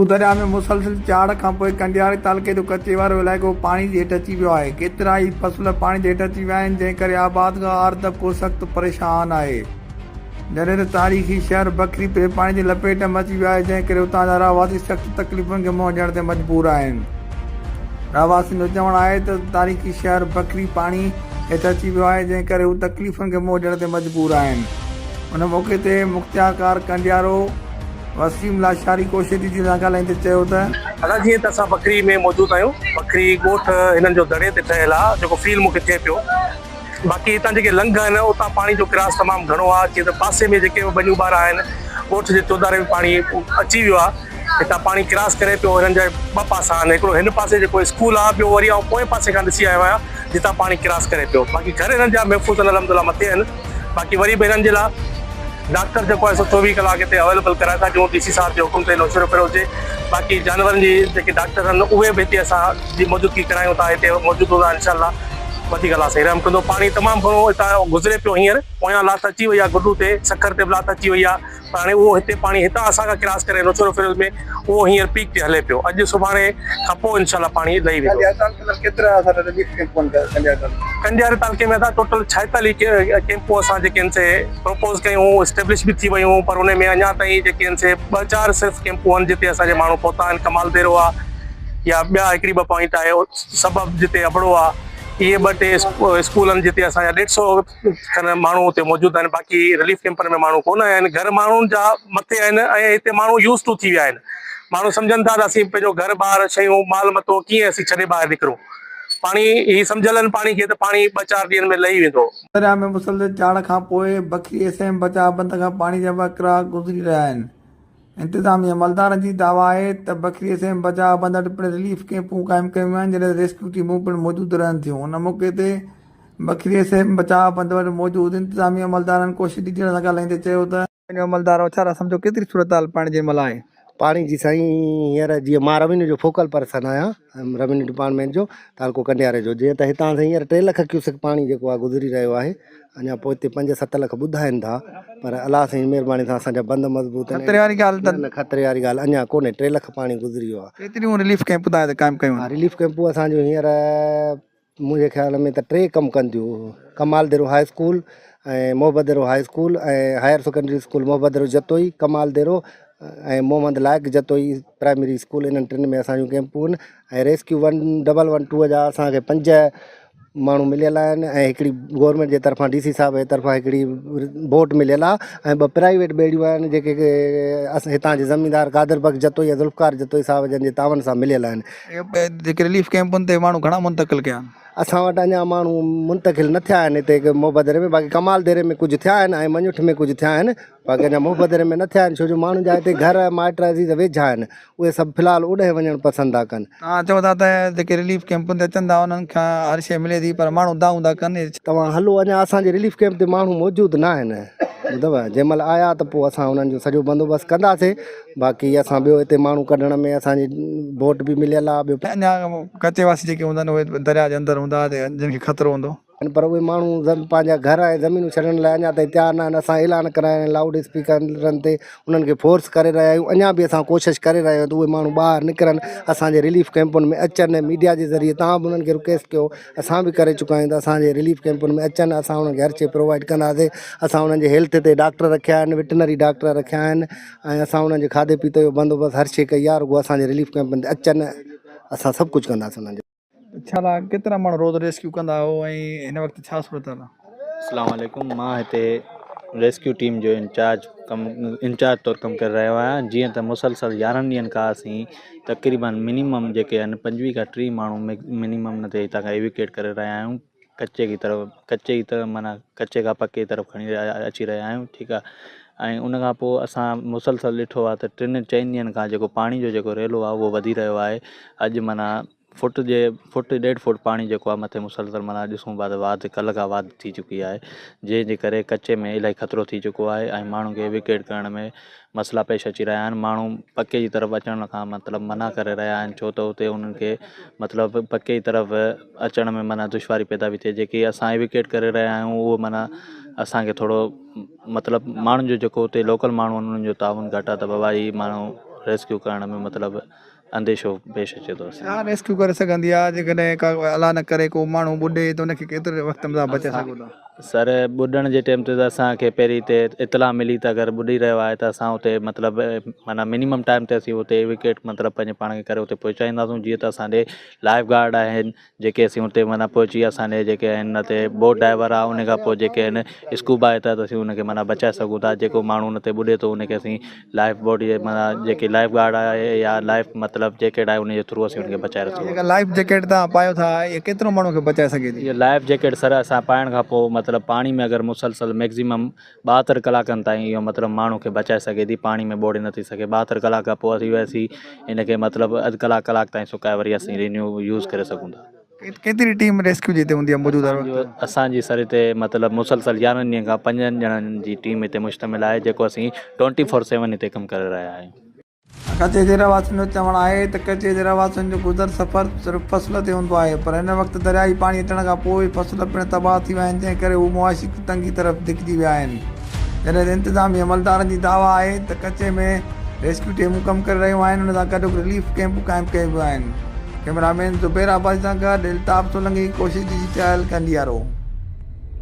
سنڌو درياء ۾ مسلسل چاڙهه کانپوء ڪنڊياري تعلقي جو ڪچي وارو علائقو پاڻي جي هيٺ اچي ويو آهي، ڪيترائي فصل پاڻي جي هيٺ اچي ويا آهن، جنهن ڪري آبادگار طبقو سخت پريشان آهي. جڏهن ته تاريخي شهر بکري پڻ پاڻي جي لپيٽ ۾ اچي ويو آهي، جنهن ڪري اتان جا رهواسي سخت تڪليفن کي منهن ڏيڻ تي مجبور آهن. رهواسين جو چوڻ آهي ته تاريخي شهر بکري پاڻي هيٺ اچي ويو آهي، جنهن ڪري هو تڪليفن کي منهن ڏيڻ تي مجبور آهن. ان موقعي تي مختيارڪار ڪنڊيارو وسيم لاشاري ڪوشش ڊي سان ڳالهائيندي چيو ته. ادا جيئن ته اسان بکري ۾ موجود آهيون بکري ڳوٺ هنن جو دڙي تي ٺهيل آهي جيڪو فيل مون کي ٿئي پيو باقي هتان جيڪي لنگهه آهن اتان پاڻي جو ڪراس تمام گهڻو آهي جيئن ته پاسي ۾ جيڪي به ٻنيون ٻارا آهن ڳوٺ جي چوڌاري به پاڻي اچي ويو آهي هتان پاڻي ڪراس ڪري پيو هنن جا ٻه پاسا آهن هڪڙو هن پاسي جيڪو اسڪول آهي ٻيو وري آئون پوئين پاسي کان ڏسي آيو آهيان جتان پاڻي ڪراس ڪري پيو باقي گهر هنن جا محفوظ آهن الحمدلله مٿي آهن باقي وري به هنن جي لاء ڊاڪٽر جيڪو آهي سو 24 ڪلاڪ هتي اويليبل ڪرائي ٿا ڏيون ڊي سي صاحب جي حڪم تي نوشهروفيروز جي باقي جانورن جي جيڪي ڊاڪٽر آهن اهي به هتي اسان جي موجودگي ڪرايون ٿا هتي موجود هوندا انشاء الله وڌيڪ الله سائين رحم ڪندو پاڻي تمام گهڻو هتان گذري پيو هينئر پويان لاٿ اچي وئي آهي گڊو تي سکر تي به لاٿ اچي وئي آهي پر هاڻي اهو هتي پاڻي هتان اسان کان ڪراس ڪري نوشهروفيروز ۾ اهو هينئر پيڪ تي هلي پيو اڄ سڀاڻي کان پوء انشاء الله پاڻي لهي ويندو. ڪنڊياري تعلقي ۾ اسان ٽوٽل 46 ڪيمپون اسان جيڪي آهن سي پروپوز ڪيون هيون اسٽيبلش به ٿي ويون هيون پر ان ۾ اڃا تائين جيڪي آهن سي ٻه چار صرف ڪيمپون آهن جتي اسان جا ماڻهو پهتا آهن ڪمال ديرو آهي يا ٻيا هڪڙي ٻه پوائنٽ آهي سبب جتي ابڙو آهي اهي ٻه ٽي اسڪول آهن جتي اسان جا ڏيڍ سو کن ماڻهو اتي موجود آهن باقي رليف ڪيمپن ۾ ماڻهو ڪونه آيا آهن گهر ماڻهن جا مٿي آهن ۽ هتي ماڻهو يوز ٽو ٿي ويا آهن ماڻهو سمجهن ٿا ته اسين پنهنجو گهر ٻار شيون مال متو ڪيئن اسين ڇڏي ٻاهر نڪرون پاڻي هي سمجهيل آهن پاڻي کي ته پاڻي ٻه چار ڏينهن ۾ لهي ويندو. درياء ۾ مسلسل چاڙهه کان پوء بکري ايس ايم بچاء بند کان پاڻي جا وهڪرا گذري رهيا آهن. انتظامي عملدارن جي دعويٰ آهي ته بکري ايس ايم بچاء بند وٽ پڻ رليف ڪيمپون قائم ڪيون ويون آهن جڏهن ته ريسڪيو ٽيمون پڻ موجود رهن ٿيون ان موقعي تي بکري ايس ايم بچاء بند وٽ موجود انتظامي عملدارن ڪوشش ڏيندڙن سان ڳالهائيندي چيو ته. عملدار ڇا ٿا سمجهو ڪيتري صورتحال پاڻي جي مهل آهي؟ پاڻي جي سائين هينئر جيئن مان روينيو جو فوڪل پرسن آهيان روينيو ڊپارٽمينٽ جو تعلقو ڪنڊياري جو جيئن ته هتان سائين هينئر 3 لک ڪيوسڪ پاڻي جيڪو آهي گذري رهيو آهي اڃا پوئتي 5 7 لک ٻڌائين ٿا پر الله سائين جي مهرباني سان اسان جا بند مضبوط آهن خطري واري ڳالهه ته نه نه خطري واري ڳالهه اڃا ڪونهي 3 لک پاڻي گذري ويو آهي. ڪيتريون رليف ڪئمپون تان هتي قائم ڪيون آهن؟ رليف ڪئمپون اسان جون هينئر منهنجي خيال ۾ ته ٽي ڪم ڪن ٿيون Kamal Dero high school ۽ Mohabbat Dero high school ۽ higher secondary school Mohabbat Dero Jatoi Kamal Dero ۽ Muhammad Laiq Jatoi primary school انهن ٽن ۾ اسان جون ڪيمپون آهن ۽ ريسڪيو 1 ڊبل 1 2 جا اسان کي پنج ماڻهو مليل آهن ۽ هڪڙي گورنمينٽ جي طرفان ڊي سي صاحب جي طرفان هڪڙي بوٽ مليل آهي ۽ ٻه پرائيويٽ ٻيڙيون آهن جيڪي هتان جي زميندار قادر بخش جتوئي ۽ ذوالفقار جتوئي صاحب جن جي تعاون سان مليل آهن. جيڪي رليف ڪئمپن تي ماڻهو گهڻا منتقل ڪيا آهن؟ اسان وٽ اڃا ماڻهو منتقل نه ٿيا آهن هتي محبت دري ۾ باقي ڪمال دري ۾ ڪجهه ٿيا آهن ۽ مڃٺ ۾ ڪجهه ٿيا آهن باقي اڃا محبت دري ۾ نه ٿيا آهن ڇو جو ماڻهن جا هتي گهر مائٽ عزيز ويجها آهن اهي سڀ في الحال اوڏانهن وڃڻ پسند ٿا ڪن. توهان چئو ٿا ته جيڪي رليف ڪئمپن تي اچن ٿا انهن کان هر شيء ملي ٿي پر ماڻهو دانهون ٿا ڪن. توهان هلو اڃا اسان جي رليف ڪئمپ تي ماڻهو موجود نه آهن ٻڌو جنهن مهل آيا ته پوء اسان انهن جو سڄو بندوبست ڪنداسين باقي اسان ٻيو هتي ماڻهو ڪڍڻ ۾ اسان جي بوٽ به مليل آ ٻيو. اڃا ڪچي واسي جيڪي هوندا آهن اهي درياء جي اندر هوندا جن کي خطرو هوندو. پر اهي ماڻهو پنهنجا گهر ۽ زمينون ڇڏڻ لاء اڃا تائين تيار نه آهن اسان اعلان ڪرايا آهن لائوڊ اسپيڪرن تي انهن کي فورس ڪري رهيا آهيون اڃا به اسان ڪوشش ڪري رهيا آهيون ته اهي ماڻهو ٻاهر نڪرن اسان جي رليف ڪئمپن ۾ اچن ميڊيا جي ذريعي توهان به انهن کي رڪويسٽ ڪيو اسان به ڪري چڪا آهيون ته اسان جي رليف ڪئمپن ۾ اچن اسان انهن کي هر شيء پرووائيڊ ڪنداسين اسان انهن جي هيلٿ تي ڊاڪٽر رکيا آهن وٽنري ڊاڪٽر رکيا آهن ۽ اسان انهن جي کاڌي پيتي جو بندوبست هر شيء ڪئي آهي رڳو اسان جي رليف ڪئمپن تي اچن اسان سڀ ڪجهه ڪنداسين انهن جو. ڇا لاء ڪيترا ماڻهو روز ريسڪيو ڪندا هئو ۽ هن وقت ڇا صورتحال آهي؟ اسلام عليڪم مان هتي ريسڪيو ٽيم جو انچارج ڪم انچارج طور ڪم ڪري رهيو آهيان جيئن ته مسلسل 11 ڏينهن کان اسين تقريبن منيمم جيڪي آهن 25 کان 30 ماڻهو منيمم ان تي هتان کان ايويڪيٽ ڪري رهيا آهيون ڪچي جي طرف ڪچي جي طرف معنيٰ ڪچي کان پڪي طرف کڻي اچي رهيا آهيون ٺيڪ آهي ۽ ان کان پوء اسان مسلسل ڏٺو آهي ته ٽن چئن ڏينهن کان جيڪو پاڻي جو جيڪو ريلو آهي اهو وڌي رهيو آهي اڄ معنيٰ فوٽ جي فوٽ ڏيڍ فوٽ پاڻي جيڪو آهي مٿي مسلسل معنيٰ ڏسون پيا ته واڌ ڪلهه کان واڌ ٿي چڪي آهي جنهن جي ڪري ڪچي ۾ الاهي خطرو ٿي چڪو آهي ۽ ماڻهن کي وڪيٽ ڪرڻ ۾ مسئلا پيش اچي رهيا آهن ماڻهو پڪي جي طرف اچڻ کان مطلب منع ڪري رهيا آهن ڇو ته اتي انهن کي مطلب پڪي جي طرف اچڻ ۾ معنيٰ دشواري پيدا پئي ٿئي جيڪي اسان وڪيٽ ڪري رهيا آهيون اهو معنيٰ اسانکي ٿورو مطلب ماڻهن جو جيڪو اتي لوڪل ماڻهو آهن انهن جو تعاون گهٽ آهي ته بابا هي ماڻهو ريسڪيو ڪرڻ ۾ مطلب انديشو پيش اچي ٿو اسان ڇا ريسڪيو ڪري سگهندي آهي جيڪڏهن ڪا الله نه ڪري ڪو ماڻهو ٻڏي ته ان کي ڪيتري وقت ۾ توهان بچائي سگهو ٿا؟ سر ٻڏڻ جي ٽيم تي ته اسان کي پهرين تي اطلاع ملي ته اگر ٻڏي رهيو آهي ته اسان اتي مطلب معنيٰ منيمم ٽائيم تي اسين اتي ايويڪيٽ مطلب پنهنجي پاڻ کي ڪري اتي پهچائينداسون جيئن ته اسان ڏي لائف گارڊ آهن جيڪي اسين اتي معنيٰ پهچي اسان ڏي جيڪي آهن نه تي بوٽ ڊائيور آهي ان کان پوء جيڪي آهن اسڪوبا آهي ته اسين ان کي معنيٰ بچائي سگهون ٿا جيڪو ماڻهو ان تي ٻڏي ٿو ان کي اسين لائف بوٽ جي معنيٰ جيڪي لائف گارڊ آهي يا لائف مطلب جيڪيٽ آهي ان جي ٿرو اسين ان کي بچائي سگهون جيڪا لائف جيڪيٽ توهان پايو ٿا اها ڪيترو ماڻهو کي بچائي سگهي ٿي؟ اها لائف جيڪيٽ سر اسان پائڻ کان پوء مطلب پاڻي ۾ اگر مسلسل ميڪزيمم 72 ڪلاڪن تائين اهو مطلب ماڻهو کي بچائي سگهي ٿي پاڻي ۾ ٻوڙي نٿي سگهي 72 ڪلاڪ کان پوء اسين اسين ان کي مطلب اڌ ڪلاڪ ڪلاڪ تائين سڪائي وري اسين رينيو يوز ڪري سگهون ٿا. ڪيتري ٽيم ريسڪيو جي هتي هوندي آهي موجود هر وقت؟ اسان جي سر هتي مطلب مسلسل 11 ڏينهن کان پنجن ڄڻن جي ٽيم هتي مشتمل آهي جيڪو اسين ٽوئنٽي فور سيون هتي ڪم ڪري رهيا آهيون. ڪچي جي رهواسين جو چوڻ آهي ته ڪچي جي رهواسين جو گذر سفر صرف فصل تي هوندو آهي پر هن وقت دريائي پاڻي اچڻ کان پوء فصل پڻ تباهه ٿي ويا آهن جنهن ڪري هو معاشي تنگي طرف ڌڪجي ويا آهن جڏهن ته انتظامي عملدارن جي دعويٰ آهي ته ڪچي ۾ ريسڪيو ٽيمون ڪم ڪري رهيون آهن ان سان گڏ رليف ڪئمپ قائم ڪيا ويا آهن ڪئميرا مين زبير عباسي سان گڏ الطاف سولنگي ڪوشش ڊجيٽل ڪنڊيارو.